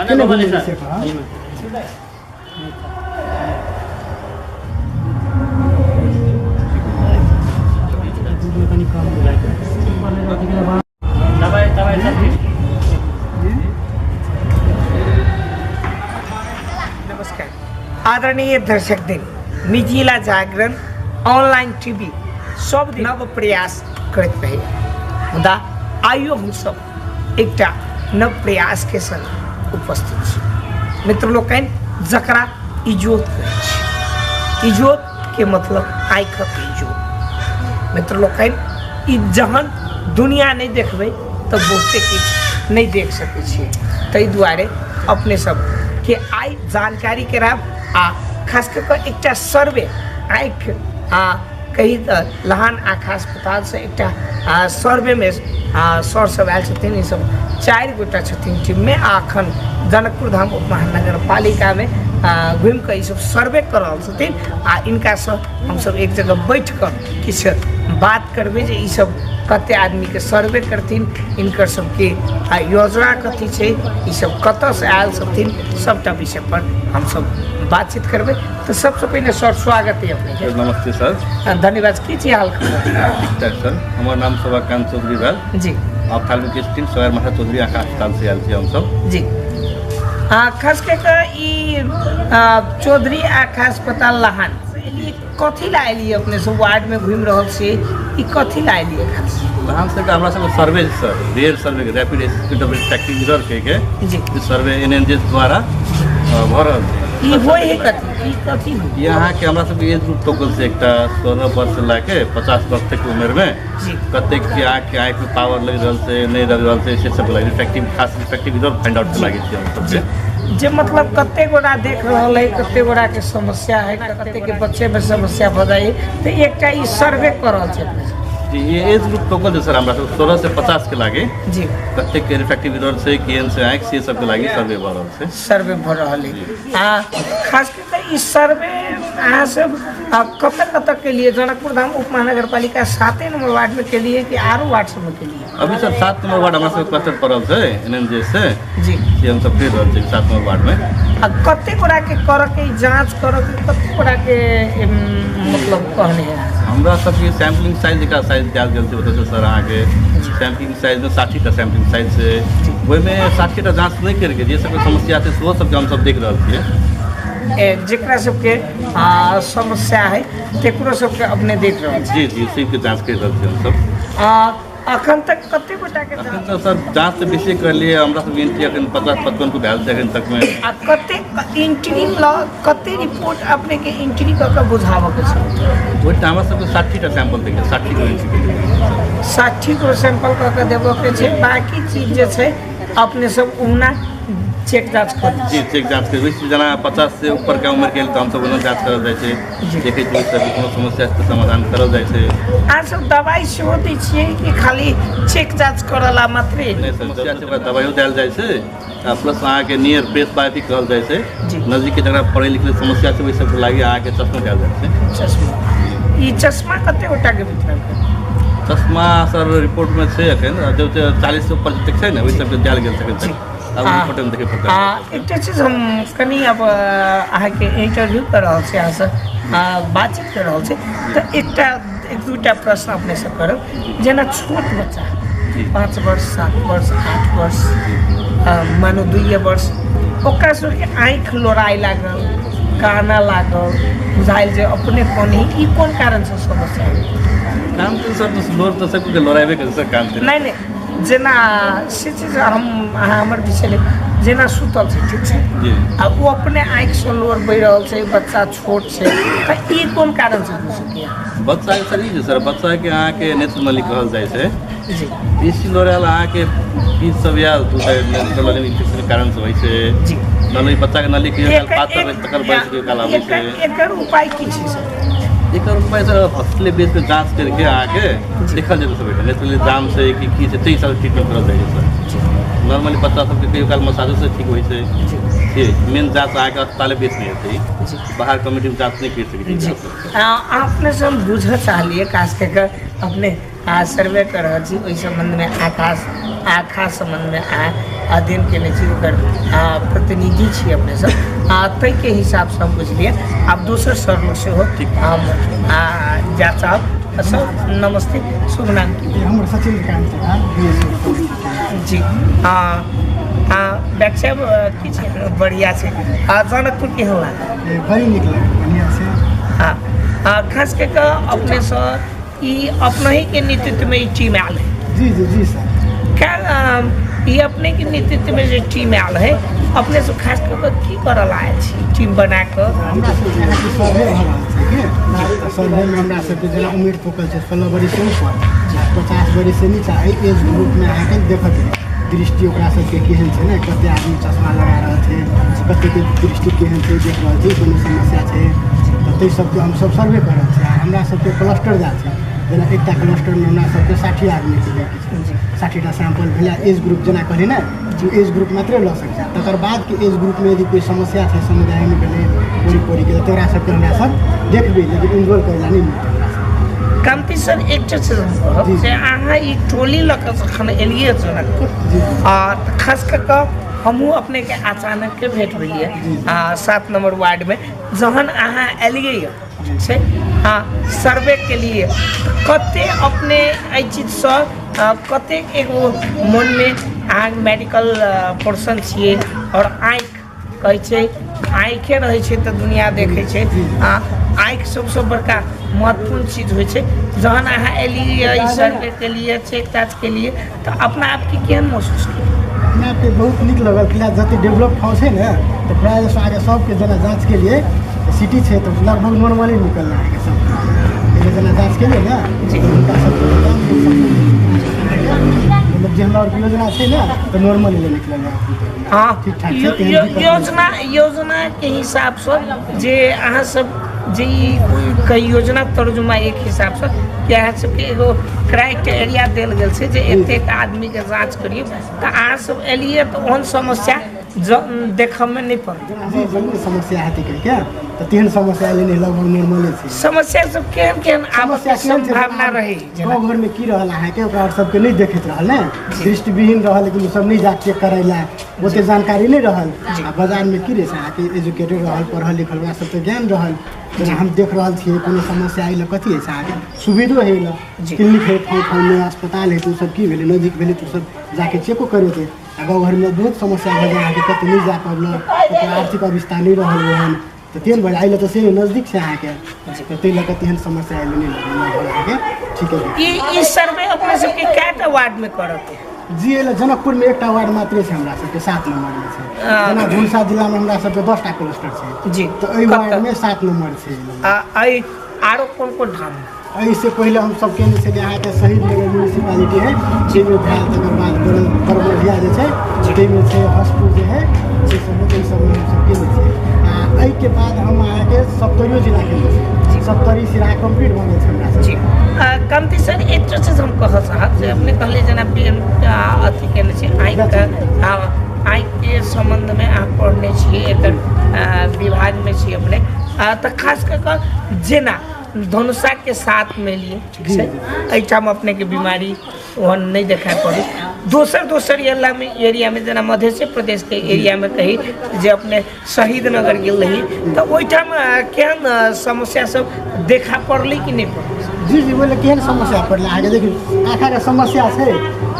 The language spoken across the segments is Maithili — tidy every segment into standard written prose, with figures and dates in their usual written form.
केने घुमै से कहा नमस्कार आदरणीय दर्शक दिन मिथिला जागरण ऑनलाइन टीवी सब दिन नव प्रयास करैत रहैए मुदा आइयो हमसब एकटा नव प्रयासके संग उपस्थित छी मित्र लोकनि जकरा इजोत कहै छी इजोतके मतलब आँखिक इजोत मित्र लोकनि ई जहन दुनिया नहि देखबै तऽ बहुते किछु नहि देख सकै छियै ताहि दुआरे अपने सबके आइ जानकारी करायब आ खास कऽ कऽ एकटा सर्वे आँखि आ कही तऽ लहान आँखि अस्पतालसँ एकटा सर्वेमे सर सब आयल छथिन ई सब चारि गोटा छथिन टीममे आ अखन जनकपुर धाम उप महानगरपालिकामे घुमि कऽ ई सब सर्वे कऽ रहल छथिन आ इनकासँ हमसब एक जगह बैठ कऽ किछु बात करबै जे ई सब कते आदमीके सर्वे करथिन इनकर सबके आ योजना कथी छै ई सब कतऽसँ आयल छथिन सबटा विषय पर हमसब बातचीत करबै तऽ सबसँ पहिने सर स्वागत है अपने सर नमस्ते सर धन्यवाद की छी हाल खबर ठीक ठाक सर हमर नाम शोभाकांत चौधरी भेल जी ऑप्थाल्मिक टीम सगरमाथा चौधरी आँखा अस्पतालसँ आयल छी हमसब जी खास कऽ कऽ ई चौधरी आँखा अस्पताल लहान एलियै कथी लए एलियै अपने सब वार्डमे घुमि रहल छियै ई कथी लए एलियै खास लहान सबके हमरा सबके survey sir rare survey rapid assessment of refractive error के जी सर्वे एन एन जे द्वारा भऽ रहल छै ई होइ है कथी ई कथी होइ ई अहाँके हमरा सबके एज ग्रुप टोकल छै एकटा 16 वर्ष से लए के 50 वर्ष तक के उम्र में जी कतेक के आँख के आँखि में पावर लागि रहल छै नहि लागि रहल छै से सब लागि रिफ्रैक्टिव खास रिफ्रैक्टिव एरर फाइंड आउट लागि छै हम सबके जे मतलब कते गोटा देख रहल है कते गोटा के समस्या है कते के बच्चे में समस्या भऽ जाइ है तऽ एकटा ई सर्वे कऽ रहल छै अपने सब। जी ई एज ग्रुप टोकल छै सर हमरा सब 16 से 50 के लागे जी कतेक के रिफ्रैक्टिव एरर छै केहन छै आँखि से सबके लागि सर्वे भऽ रहल छै सर्वे भऽ रहल है आ खास कऽ कऽ ई सर्वे अहाँ सब कतऽ कतऽ के लिए जनकपुर धाम उप महानगरपालिका साते नंबर वार्ड में के लिए कि आरो वार्ड सब में के लिए अभी सर 7 नंबर वार्ड हमरा सबके क्लस्टर पड़ल छै एन एन जे से जी से हम सब फिर रहल छी 7 नंबर वार्ड में आ कते गोटा के करऽ के जांच करऽ के कते गोटा के मतलब कहने है हमरा सबके सैम्पलिंग साइज जकरा साइज देल गेल छै ओतऽसँ सर अहाँके सैम्पलिंग साइजमे 60टा सैम्पलिंग साइज छै ओहिमे 60टा जाँच नहि करिके जे सबके समस्या छै सेहो सबके हमसब देख रहल छियै जेकरा सबके समस्या है तेकरो सबके अपने देख रहल छी जी जी सबके जाँच करि रहल छियै हमसब अखन तक कते गोटा के अखन तऽ सर जाँच तऽ बेसी करलियै हमरा सबके एंट्री अखन 50-55 को भेल छै अखन तकमे आ कते एंट्री ल कते रिपोर्ट अपने के एंट्री कऽ के बुझाबऽ के छै ओहि हमरा सबके 60टा सैंपल देखे 60 गो एंट्री केलियै 60 गो सैंपल कऽ के देबऽ के छै बाकी चीज जे छै अपने सब उना चेक जाँच करू जी चेक जाँच करबै जेना 50 से ऊपर के उम्र के तऽ हमसब ओना जाँच करल जाइ छै देखै छियै सबके कोनो समस्या छै तऽ समाधान करल जाइ छै अहाँ सब दवाइ सेहो दै छियै कि खाली चेक जाँच करऽ ला मात्रे नहि समस्या छै ओकरा दवाइयो देल जाइ छै आ प्लस अहाँके नियर प्रेस बायोटिक कहल जाइ छै नजदीकके जकरा पढ़ै लिखै समस्या छै ओहि सबके लागि अहाँके चश्मा देल जाइ छै चश्मा ई चश्मा कते गोटाके वितरण चश्मा सर रिपोर्टमे छै एखन जब 40 से ऊपर जतेक छै ने ओहि सबके देल गेल छै एखन तक आब रिपोर्टमे देखै पड़तै आ एकटा चीज हम कनि आब अहाँके इंटरव्यू कऽ रहल छी अहाँसँ बातचीत कऽ रहल छी तऽ एकटा एक दूटा प्रश्न अपनेसँ करब जेना छोट बच्चा 5 वर्ष 7 वर्ष 8 वर्ष मानू 2 वर्ष ओकरा सबके आँखि लोड़ाइ लागल काना लागल बुझायल जे अपने कोन ई कोन कारणसँ समस्या कान तऽ सर लोर तऽ सबके लोराबे करै सर कान नहि नहि जेना से चीज हम अहाँ हमर विषय जेना सुतल छै ठीक छै आ ओ अपने आँखिसँ लोर बहि रहल छै बच्चा छोट छै तऽ ई कोन कारणसँ हो सकैए बच्चाके सर ई छै सर बच्चाके अहाँके नेत्र नली कहल जाइ छै जी बेसी लोरायल अहाँके बीज सब आयल तऽ नेत्र नली इन्फेक्शनके कारणसँ होइ छै जी नली बच्चाके नली कहियो काल पातर होइ छै तकर बढ़ि कहियो काल आबै छै एकर उपाय की छै सर एकर उपाय सर हॉस्पिटल बेस पे जाँच करके अहाँके देखल जेतै सब नेत्र नली जाम छै कि की छै ताहि हिसाबसँ ट्रीटमेंट करल जाइ छै सर नॉर्मली बच्चा सबके कहियो काल मसाजोसँ ठीक होइ छै जी मेन जाँच अहाँके अस्पताले बेस नहि हेतै बाहर कम्युनिटीमे जाँच नहि करि सकै छै अपने से हम बुझऽ चाहलियै खास कऽ कऽ अपने सर्वे कऽ रहल छी ओहि सम्बन्धमे आँखा आँखा सम्बन्धमे अहाँ अध्ययन केने छी ओकर प्रतिनिधि छी अपने सब ताहिके हिसाबसँ हम बुझलियै। आब दोसर सर लोग सेहो हम जा चाहब। सर नमस्ते, शुभ नाम की? हमर सचिन कांत झा, BSc। जी डॉक्टर साहब की छै? बढ़िया छै। जनकपुर केहन लागल? बड़ी नीक लागल, बढ़िया छै। हाँ, खास कऽ कऽ अपनेसँ ई अपनहिके नेतृत्वमे ई टीम आयल है? जी जी जी सर। क्या ई अपने के नेतृत्व में जे टीम आयल है, अपने से खास कऽ कऽ की करऽ आयल छी टीम बना कऽ? हमरा सबके अहाँके सर्वे भऽ रहल छै कि सर्वेमे हमरा सबके जेना उमेर ठोकल छै 16 बरिससँ ऊपर 50 बरिससँ नीचा, एहि एज ग्रुपमे अहाँके देखत दृष्टि ओकरा सबके केहन छै ने, कते आदमी चश्मा लगा रहल छै, कतेके दृष्टि केहन छै, देख रहल छै कोनो समस्या छै, तऽ ताहि सबके हमसब सर्वे कऽ रहल छी। आ हमरा सबके क्लस्टर जाइ छै, जेना एकटा क्लस्टरमे हमरा सबके 60 आदमीके लैके छै, 60टा सैंपल भेलै। एज ग्रुप जेना कहली ने, एज ग्रुप मात्रे लऽ सकै छै, तकर बादके एज ग्रुपमे यदि कोइ समस्या छै समुदायमे भेलै वरिपरिके, तऽ तोरा सबके हमरा सब देखबै, लेकिन इनरोल करै लए नहि मिलतै हमरा सबके। कान्ति सर, एकटा चीज हम कहब जे अहाँ ई टोली लऽ कऽ जखन एलियै जनकपुर, तऽ खास कऽ कऽ हमहूँ अपनेके अचानक के भेट भेलियै 7 नंबर वार्डमे जहन अहाँ एलियै छै सर्वे के लिए, कते अपने एहि चीजसँ कतेक एगो मनमे अहाँ मेडिकल पर्सन छियै और आँखि कहै छै आँखिए रहै छै तऽ दुनिया देखै छै, आँखि सबसँ बड़का महत्वपूर्ण चीज होइ छै। जहन अहाँ एलियै ई सर्वे के लिए, चेक चाच के लिए, तऽ अपना आपके केहन महसूस केलियै? अपना आपके बहुत नीक लगल। फिलहाल जते डेवलप ठाउँ छै ने, तऽ प्रायः आगे सबके जेना जाँच के लिए सिटी छै तऽ लगभग नॉर्मले निकलल अहाँके सब, जेना जाँच के लिए ने हुनका सबके मतलब जे हमरा आरके योजना छै ने तऽ नॉर्मल निकलल। हाँ, ठीक ठाक छै। योजना योजना के हिसाबसँ जे अहाँ सब जे ई योजना तर्जुमा एक हिसाबसँ कि अहाँ सबके एगो क्राइटेरिया देल गेल छै जे एतेक आदमीके जाँच करियौ, तऽ अहाँ सब एलियै तऽ ओहन समस्या देखऽमे नहि पड़ल? जी जरूर समस्या हेतै कहिके तऽ तेहन समस्या एलै नहि, लगभग नॉर्मले छै। समस्या सब केहन केहन आबऽके सम्भावना रहै? गाँव घरमे की रहल अहाँके ओकरा सबके नहि देखैत रहल ने, दृष्टिविहीन रहल, लेकिन ओसब नहि जा चेक करै लए, ओते जानकारी नहि रहल। आ बाजारमे की रहै छै अहाँके एजुकेटेड रहल, पढ़ल लिखल, ओकरा सबके ज्ञान रहल। जेना हम देख रहल छियै कोनो समस्या एहि लए कथी होइ छै अहाँके सुविधो होइ लए, क्लिनिक हइ ठाउँ ठाउँमे, अस्पताल हइ, तऽ ओसब की भेलै नजदीक भेलै तऽ ओसब जाके चेको करेतै। आ गाँव घरमे बहुत समस्या भऽ जाइ अहाँके, कतहु नहि जा पबलक, कतहु आर्थिक अवस्था नहि रहल ओहन, तऽ तेहन भऽ जाइ। एहि लए तऽ से नजदीक छै अहाँके, तऽ ताहि लऽ कऽ तेहन समस्या एलै नहि अहाँके। ठीक है। ई सर्वे अपने सबके कएटा वार्डमे करत? जी एहि लए जनकपुरमे एकटा वार्ड मात्रे छै हमरा सबके, 7 नम्बरमे छै। जेना धनुषा जिलामे हमरा सबके 10टा क्लस्टर छै। जी। तऽ एहि वार्डमे 7 नम्बर छै। आ एहि आरो कोन कोन ठाम? एहिसँ पहिले हम सब केने छलियै अहाँके शहीद नगर म्यूनिसिपालिटी है जाहिमे भेल, तकर बाद बड़बढ़िया जे छै ताहिमे छै, हसपुर जे है से सबमे, ताहि सबमे हमसब केने छियै। आ एहिके बाद हम अहाँके सप्तरियो जिला केने छियै, सप्तरी सिरा कम्प्लीट भऽ गेल छै हमरा सब। जी कान्ति सर, एकटा चीज हम कहऽ चाहब जे अपने कहलियै जेना बी एम अथी केने छी आँखिके, आँखिके सम्बन्धमे अहाँ पढ़ने छियै, एकर विभागमे छी अपने, तऽ खास कऽ कऽ जेना धनुषाके साथमे लिए, ठीक छै, एहिठाम अपनेके बीमारी ओहन नहि देखाइ पड़ै, दोसर दोसर एरियामे एरियामे जेना मध्य प्रदेशके एरियामे कही जे अपने शहीद नगर गेल रही तऽ ओहिठाम केहन समस्या सब देखा पड़लै कि नहि पड़लै? जी जी, बोले केहन समस्या पड़लै अहाँके? देखियौ आँखाके समस्या छै,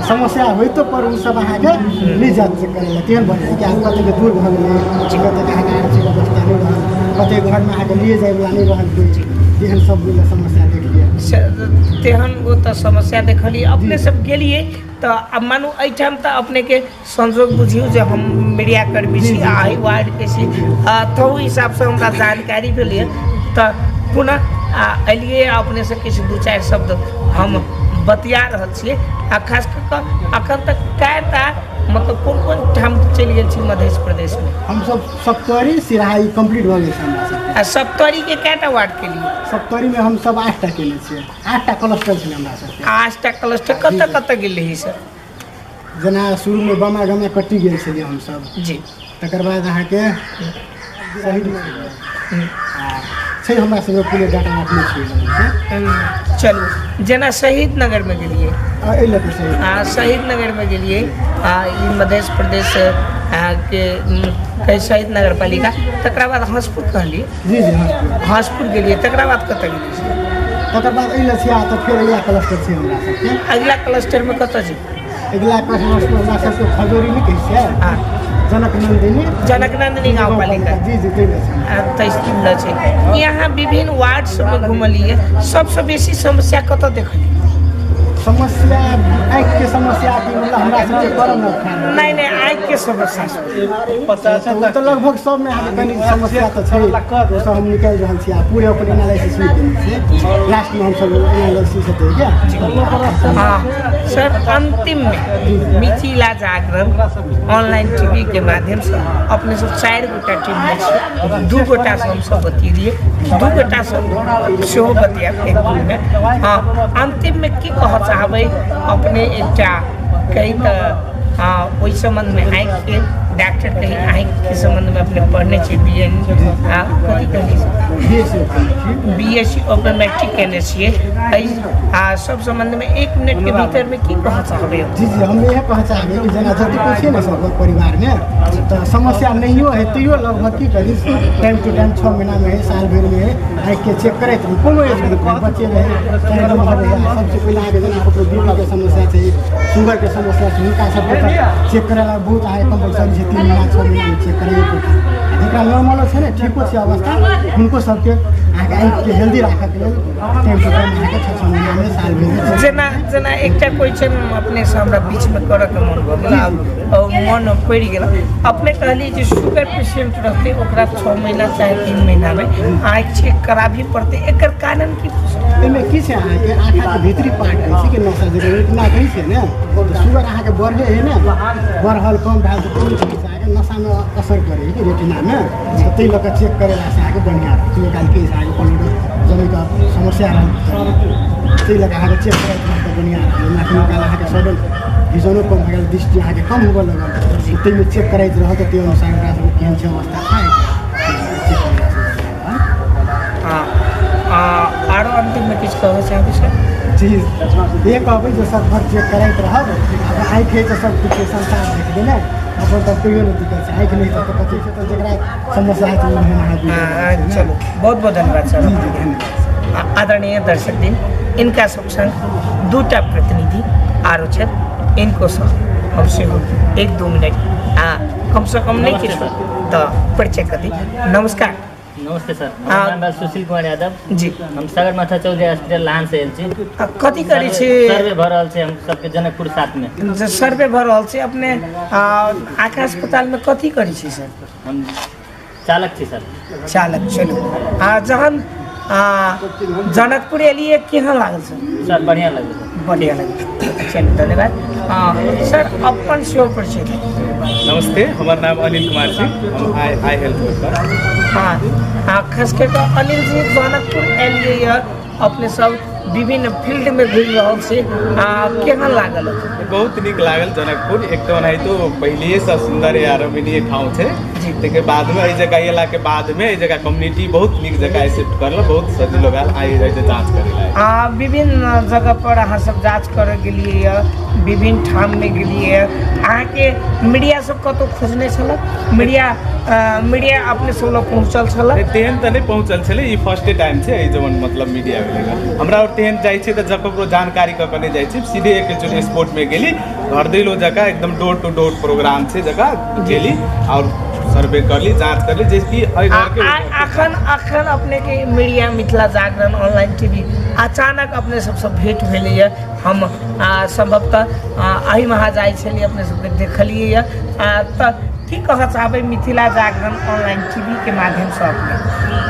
समस्या होइतो पर ओसब अहाँके नहि जाँच चेक करै लए, तेहन भऽ जाइ कि आब कतेक दूर भऽ गेलै, कतेक अहाँके आर्थिक अवस्था नहि रहल, कतेक घरमे अहाँके लिए जाइवला नहि रहल, तेहन सब समस्या देखलियै। तेहन ओ तऽ समस्या देखलियै अपने सब गेलियै तऽ आब मानू एहिठाम तऽ अपनेके संजोग बुझियौ जे हम मीडियाकर्मी छी आ एहि वार्डके छी, तहु हिसाबसँ हमरा जानकारी भेल यऽ, तऽ पुनः एलियै अपनेसँ किछु दू चारि शब्द हम बतिया रहल छियै। आ खास कऽ कऽ अखन तक कएटा मतलब कोन कोन ठाम चलि गेल छी मध्य प्रदेशमे? हमसब सप्तरी सिराही कम्प्लीट भऽ गेल छै हमरा सबके। आ सप्तरीके कएटा वार्ड केलियै? सप्तरीमे हमसब 8टा केने छियै, 8टा क्लस्टर छलै हमरा सबके। 8टा क्लस्टर कतऽ कतऽ गेल रही सर? जेना शुरूमे बमा गमा कट्टी गेल छलियै हमसब। जी। तकर बाद अहाँके शहीद छै हमरा सबके पूरे डाटा रखने छियै। चलू जेना शहीद नगरमे गेलियै। एहि लऽ कऽ शहीद। आ शहीद नगरमे गेलियै आ ई मध्य प्रदेश के कहै शहीद नगर पालिका, तकरा बाद हंसपुर कहलियै। जी जी, हंसपुर। हंसपुर गेलियै, तकरा बाद कतऽ गेलियै? तकर बाद एहि लए छै आ तऽ फेर अगिला क्लस्टर छै हमरा सबके। अगिला क्लस्टरमे कतऽ छै? अगिला क्लस्टर हमरा सबके खजौरी नहि कहै छियै? हँ। जनक नन्दिनी। जनक नन्दिनी गाँव पालिका। जी जी, ताहि लए छै। तैस्तीन लए छै। यहाँ विभिन्न वार्ड सबमे घुमलियै, सबसँ बेसी समस्या कतऽ देखलियै? समस्या आँखिके समस्या कि मतलब हमरा सबके करम नहि नहि, आँखिके समस्या तऽ लगभग सबमे अहाँके कनि समस्या तऽ छै, ओ सब हम निकालि रहल छी आ पूरे अपन एनालिसिस नहि केने छियै, लास्टमे हमसब एनालिसिस हेतै क्या। हाँ सर, अंतिममे मिथिला जागरण ऑनलाइन टीवी के माध्यमसँ अपने सब 4 गोटा टीममे छी, 2 गोटासँ हमसब बतिएलियै, 2 गोटासँ सेहो बतियाब एक दिनमे। हाँ, अंतिममे की कहऽ चाहबै अपने? एकटा कही तऽ हाँ, ओहि सम्बन्धमे आँखिके डॉक्टर कही, आँखिके सम्बन्धमे अपने पढ़ने छी, बी एन कथी कहली, बी एस सी ऑप्टोमेट्रिक केने छियै, एहि आ सब सम्बन्धमे 1 मिनटके भीतरमे की कहऽ चाहबै? जी जी, हम इएह कहऽ चाहबै कि जेना जतेको छै ने सब परिवारमे तऽ समस्या नहियो है तैयो लगभग की करी टाइम टू टाइम 6 महीनामे है, साल भरिमे है, आँखिके चेक करैत रही, कोनो एज ग्रुपमे बच्चे रहै चाहे नमहर रहै। सबसँ पहिला अहाँके जेना ककरो बीपीके समस्या छै, शुगरके समस्या छै, हुनका सबके तऽ चेक करै लए बहुत अहाँके कम्पलसरी छै, 3 महीना 6 महीनामे चेक करैए पड़तै। जकरा नॉर्मलो छै ने, ठीको छै अवस्था, हुनको सबके अहाँके आँखिके हेल्दी राखऽके लेल टाइम टू टाइम अहाँके 6-6 महीनामे साल भरिमे। जेना जेना एकटा क्वेश्चन अपनेसँ हमरा बीचमे करऽके मन भऽ गेल, आब मन पड़ि गेल। अपने कहलियै जे शुगर पेशेंट रहतै ओकरा 6 महीना चाहे 3 महीनामे आँखि चेक कराबही पड़तै, एकर कारण की? एहिमे की छै अहाँके आँखाके भीतरी पार्ट होइ छै कि नशा जकर रेटिना कहै छै ने, तऽ शुगर अहाँके बढ़ले हइ ने, बढ़ल कम भेल तऽ कोनो चीज अहाँके नशामे असर करै है कि रेटिनामे, तऽ ताहि लऽ कऽ चेक करेलासँ अहाँके बढ़िआँ रहै। कहियो काल की अहाँके ब्लड जमैके समस्या रहल ताहि लऽ कऽ अहाँके चेक करैत रहल तऽ बढ़िआँ रहल। ओना कहियो काल अहाँके सडन विजनो कम भऽ गेल, दृष्टि अहाँके कम होबऽ लगल, ताहिमे चेक करैत रहल तऽ ताहि अनुसार ओकरा सबके केहन छै अवस्था थाहा हेतै। चेक करेलासँ बढ़िआँ रहल। आरो अंतिममे किछु कहऽ चाहबै सर? जी, ये कहबै जे सब घर चेक करैत रहब, आब आँखि है तऽ सब किछु संसार देखबै ने, अपन तऽ कहियो नहि दिक्कत छै, आँखि नहि तऽ कथी छै, तऽ जकरा समस्या है तऽ ओहन अहाँ बुझि हाँ, चलू, बहुत बहुत धन्यवाद सर। जी जी, धन्यवाद। आदरणीय दर्शक दिन, इनका सब संग 2टा प्रतिनिधि आरो छथि, इनको सब हम सेहो 1-2 मिनट आ कमसँ कम नहि किछु तऽ परिचय कऽ दी। नमस्कार। नमस्ते सर, हमर नाम भेल सुशील कुमार यादव। जी। हम सगरमाथा चौधरी हॉस्पिटल लहान से आयल छी। आ कथी करै छी? सर्वे भऽ रहल छै हम सबके जनकपुर 7 में। जे सर्वे भऽ रहल छै अपने आँखा अस्पतालमे कथी करै छी सर? हम चालक छी सर। चालक, चलू। आ जहन जनकपुर एलियै केहन लागल सर? सर बढ़िआँ लगल सर। बढ़िआँ लगल, चलू धन्यवाद। सर अपन सेहो परिचय दियौ। नमस्ते, हमर नाम अनिल कुमार सिंह, हम I health worker. हाँ हाँ, खास कऽ कऽ अनिल जी जनकपुर एलियै यऽ, अपने सब विभिन्न फील्डमे घुमि रहल छी, केहन लागल? बहुत नीक लागल जनकपुर, एक तऽ ओनाहितो पहिलेसँ सुन्दर या रमणीय ठाउँ छै, ताहिके बादमे एहि जगह अयलाके बादमे एहि जगह कम्युनिटी बहुत नीक जगह एक्सेप्ट करलक, बहुत सजिलो भेल आइ एहि जाँच करै लए। विभिन्न जगह पर अहाँ सब जाँच करऽ गेलियै यऽ, विभिन्न ठाममे गेलियै यऽ, अहाँके मीडिया सब कतहु खोजने छलक? मीडिया अपने सब लग पहुँचल छलक? नहि, तेहन तऽ नहि पहुँचल छलै, ई फर्स्टे टाइम छै एहि जवन मतलब मीडिया भेलै। हमरा आओर तेहन जाइ छियै तऽ जब ककरो जानकारी कऽ कऽ नहि जाइ छियै, सीधे एकचोटि स्पॉटमे गेली, घर दैलो जगह एकदम डोर टू डोर प्रोग्राम छै जगह गेली और सर्वे करली, जाँच करली, जैसे एहि घरके अखन अखन अपनेके मीडिया मिथिला जागरण ऑनलाइन टीवी अचानक अपने सबसँ भेंट भेलैए। हम सम्भवतः एहि महा जाइ छलियै, अपने सबके देखलियै। तऽ की कहऽ चाहबै मिथिला जागरण ऑनलाइन टीवीके माध्यमसँ अपने?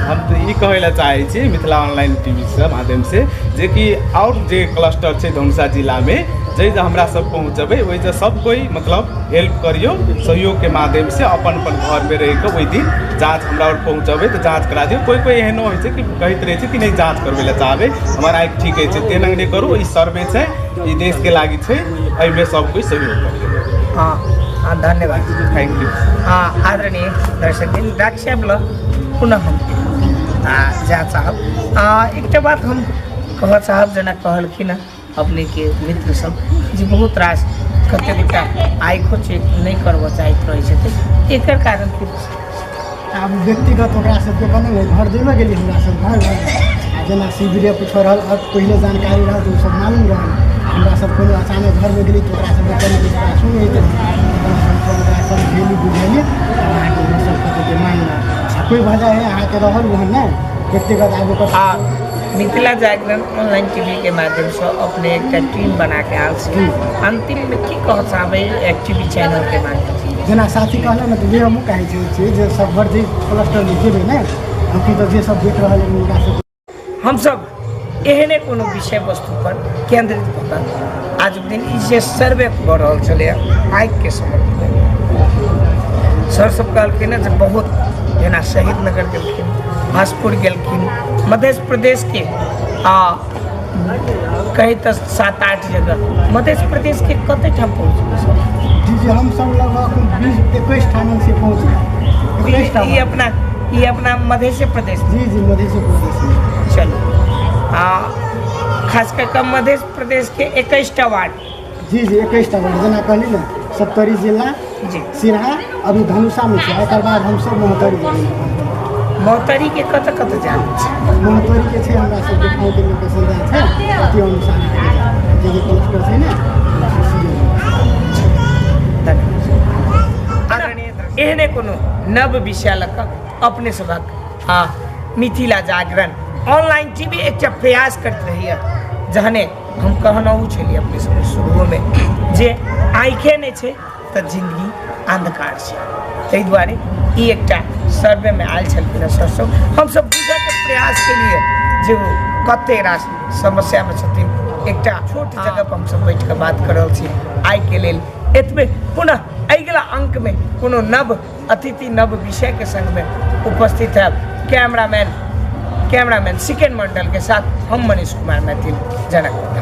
हम तऽ ई कहै लए चाहै छी मिथिला ऑनलाइन टीवीसँ माध्यमसँ जेकि आओर जे क्लस्टर छै धनुषा जिलामे जाहि जे हमरा सब पहुँचबै ओहि जे सब कोइ मतलब हेल्प करियौ, सहयोगके माध्यमसँ अपन अपन घरमे रहिकऽ ओहि दिन जाँच हमरा आओर पहुँचबै तऽ जाँच करा दियौ। कोइ कोइ एहनो होइ छै कि कहैत रहै छै कि नहि जाँच करबै लए चाहबै, हमर आँखि ठीक अछि, तेना नहि करू, ई सर्वे छै, ई देशके लागि छै, एहिमे सब कोइ सहयोग करियौ। हँ हँ, धन्यवाद। Thank you. हँ, आदरणीय दर्शक दिन, डॉक्टर साहब लग पुनः हम जा चाहब। एकटा बात हम कहऽ चाहब जेना कहलखिन हँ अपनेके मित्र सब जे बहुत रास कतेक गोटा आँखिओ चेक नहि करबऽ चाहैत रहै छथिन, एकर कारण की? आब व्यक्तिगत ओकरा सबके बनल घर जेबे गेली हमरा सब घर घर आ जेना शिविरे कुछो रहल आओर पहिले जानकारी रहल तऽ ओसब मालूम रहल। हमरा सब कोनो अचानक घरमे गेली तऽ ओकरा सबके कनि विश्वासो नहि होइत रहल। हमसब ओकरा समझेली बुझेली अहाँके ओसब कतौके मानलक आ कोइ भऽ जाइ हइ अहाँके रहल ओहन नहि व्यक्तिगत आब ओकर। आ मिथिला जागरण ऑनलाइन टीवी के माध्यमसँ अपने एकटा टीम बना के आयल छी, अंतिममे की कहऽ चाहबै टीवी चैनल के माध्यमसँ? जेना साथी कहलक ने तऽ वएह हमहूँ कहै छियै जे सब घर जे क्लस्टरमे जेबै ने अखन तऽ जे सब देख रहल हइ हुनका सब हमसब एहने कोनो विषय वस्तु पर केंद्रित भऽ कऽ आजुक दिन ई जे सर्वे भऽ रहल छलैए आँखिके सम्बन्धमे, सर सब कहलखिन हँ जे बहुत जेना शहीद नगर गेलखिन, हसपुर गेलखिन, मध्य प्रदेशके आ कही तऽ 7-8 जगह मध्य प्रदेशके कते ठाम पहुँचबै सर? जी जी हमसब लगभग 20-21 ठाम से पहुँच गए। ई अपना मध्य प्रदेश? जी जी मध्य प्रदेश में। चलू, आ खास कऽ कऽ मध्य प्रदेश के 21टा वार्ड। जी जी 21टा वार्ड, जेना कहली ने सप्तरी जिला जी सिरहा अभी धनुषामे छै, एकर बाद हमसब महोत्तरी जेबै। महोत्तरी के कतऽ कतऽ जानै छै? महोत्तरीके छै हमरा सबके ठाउँके लोकेशन जाइ छै त्यो अनुसार जे जे क्लस्टर छै ने। धन्यवाद। एहने कोनो नव विषय लऽ कऽ अपने सभक आ मिथिला जागरण ऑनलाइन टीवी एकटा प्रयास करैत रहैए। जहने हम कहनहु छलियै अपने सबके शुरुओमे जे आँखिए नहि छै तऽ जिन्दगी अन्धकार छै, ताहि दुआरे ई एकटा सर्वेमे आयल छलखिन हँ सर सब। हमसब बुझऽके प्रयास केलियै जे ओ कते रास समस्यामे छथिन। एकटा छोट जगह पर हमसब बैठ कऽ बात कऽ रहल छी। आइके लेल एतबे, पुनः अगिला अंकमे कोनो नव अतिथि नव विषयके संगमे उपस्थित हैब। कैमरामैन सिकेन मंडल के साथ हम मनीष कुमार मैथिल, जनकपुर।